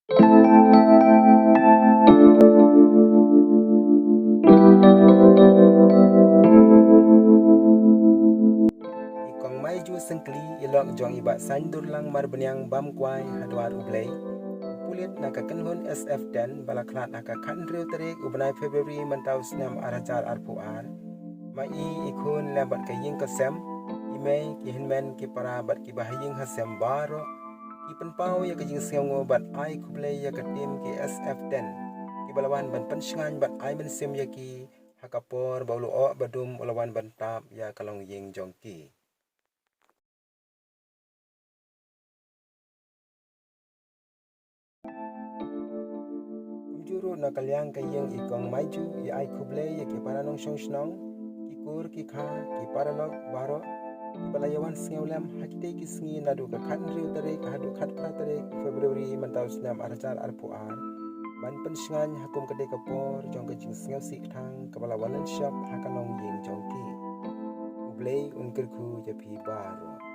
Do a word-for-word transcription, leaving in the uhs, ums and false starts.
I Kong Maiju Syngkli, i lok jong i Bah Saindurlang Marbaniang Bamkwai ha dwar U Blei, u pulit na ka kynhun S F ten ba la khlad ha ka khathynriew tarik u bnai February mynta u snem ar hajar arphew ar. Ma i, i khun lem bad ka ïing ka sem, i mei, ki hynmen, ki para bad ki bahaïing ha sem baroh ki pynpaw ïa ka jingsngewnguh bad ai khublei ïa ka team ki S F ten kiba la wan ban pynshngaiñ bad ai mynsiem ïa ki ha ka por ba u lyoh ba dum u la wan ban tap ïa ka longïing jong ki. Kumjuh ruh na ka liang ka ïing i Kong Maiju, i ai khublei ïa ki para nongshong shnong, ki kur ki kha, ki paralok baroh kiba la ïa wan sngewlem ha kitei ki sngi naduh ka khathynriew tarik haduh khatphra tarik February mynta u snem ar hajar arphew ar ban pynshngaiñ ha kum katei ka por jong ka jingsngewsih kthang kaba la wan lynshop ha ka longïing jong ki. U Blei un kyrkhu ïa phi baroh.